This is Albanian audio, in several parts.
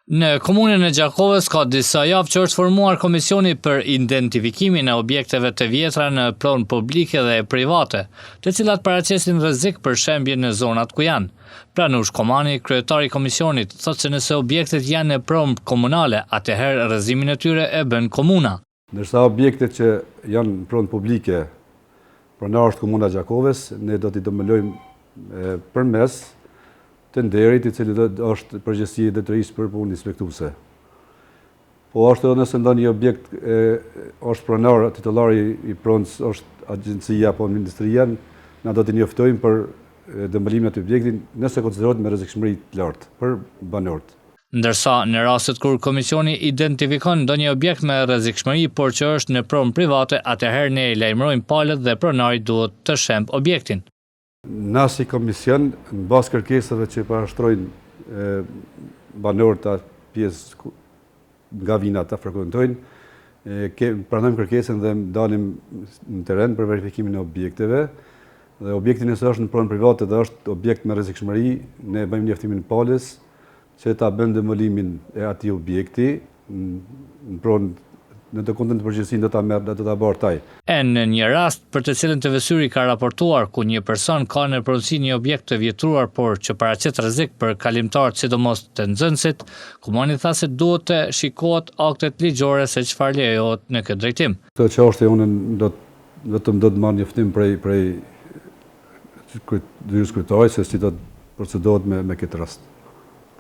Në komunën e Gjakovës ka disa javë që është formuar komisioni për identifikimin e objekteve të vjetra në pronë publike dhe private, të cilat paraqesin rrezik për shembje në zonat ku janë. Pranush Komani, kryetar i komisionit, thotë se nëse objektet janë në pronë komunale, atëherë rrëzimin e tyre e bën komuna. Ndërsa objektet që janë në pronë publike, pronar është Komuna e Gjakovës, ne do t'i demolojmë përmes tenderit, i cili është përgjegjësi e drejtorisë për punë inspektuese. Po ashtu edhe nëse ndonjë objekt është pronar, titullari i pronës është agjencia apo ministria, na do t'i njoftojmë për demolimin e atij objekti, nëse konsiderohet me rrezikshmëri të lartë për banorët. Ndërsa, në rastet kur komisioni identifikon ndonjë objekt me rrezikshmëri por që është në pronë private, atëherë ne i lajmërojmë palët dhe pronari duhet të shembë objektin. Na si komision, në bazë kërkesave që parashtrojnë banorët atë pjesë nga vijnë ata frekuentojnë, pranojmë kërkesën dhe dalim në terren për verifikimin e objekteve dhe objekti nëse është në pronë private dhe është objekt me rrezikshmëri, ne bëjmë njoftimin palës që ta bëjmë demolimin e atij objekti në pronë në të kundërtën përgjegjësinë do ta merr do ta bartë ai. E në një rast për të cilën TV Syri ka raportuar, ku një person ka në pronësi një objekt të vjetruar por që paraqet rrezik për kalimtarët sidomos të nxënësit, Komani tha se duhet të shikohet aktet ligjore se çfarë lejohet në këtë drejtim. Këtë çështje unë do vetëm do të marr njoftim prej prej zyrës kryetarit se si do të procedohet me me këtë rast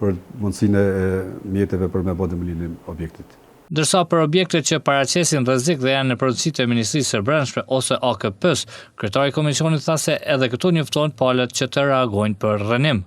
për mundësinë e mjeteve për me bë demolimin e objektit. Ndërsa për objektet që paraqesin rrezik dhe janë në pronësi të Ministrisë së Brendshme ose AKP-së, kryetari i komisionit tha se edhe këtu njoftohen palët që të reagojnë për rrënim.